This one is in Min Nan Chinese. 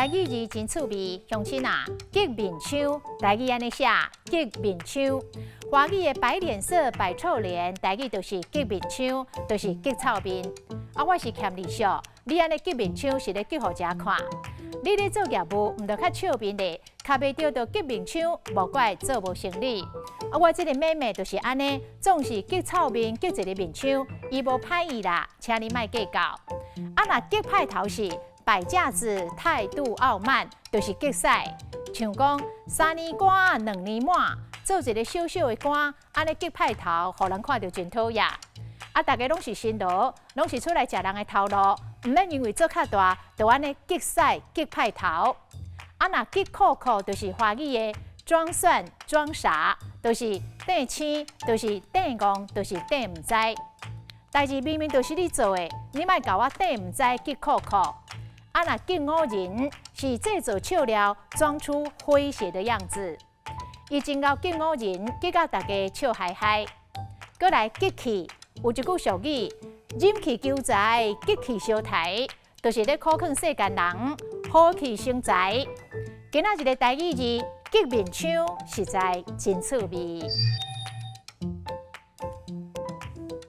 台語字真趣味，鄉親啊，激面鏘，台語按呢寫，激面鏘。華語的擺臉色、擺臭臉，台語就是激面鏘，就是激臭面。啊，我是欠利息，你按呢激面鏘是咧激予誰看？你咧做業務，毋著較笑面咧，跤袂著就激面鏘，無怪做無生理。啊，我這个妹妹就是按呢，總是激臭面，激一个面鏘，伊無歹意啦，請你莫計較。啊，若激派頭是擺架子、態度傲慢，就是激屎。像講三年官兩年滿，做一個小小的官，按呢激派頭，予人看著真討厭。啊，大家攏是新羅，攏是出來食人的頭路，毋免因為做較大，就按呢激屎激派頭。啊，若激扣扣就是華語的裝蒜裝傻，就是硩青，就是硩戇，就是硩毋知。代誌明明就是你做的，你莫共我硩毋知激扣扣。啊，若激五仁是製造笑料，裝出詼諧的樣子。伊真𠢕激五仁，激甲大家笑嗨嗨。閣來激氣，有一句俗語：忍氣求財，激氣相刣，就是咧苦勸世間人，好氣生財。今仔日的台語字激面鏘，實在真趣味。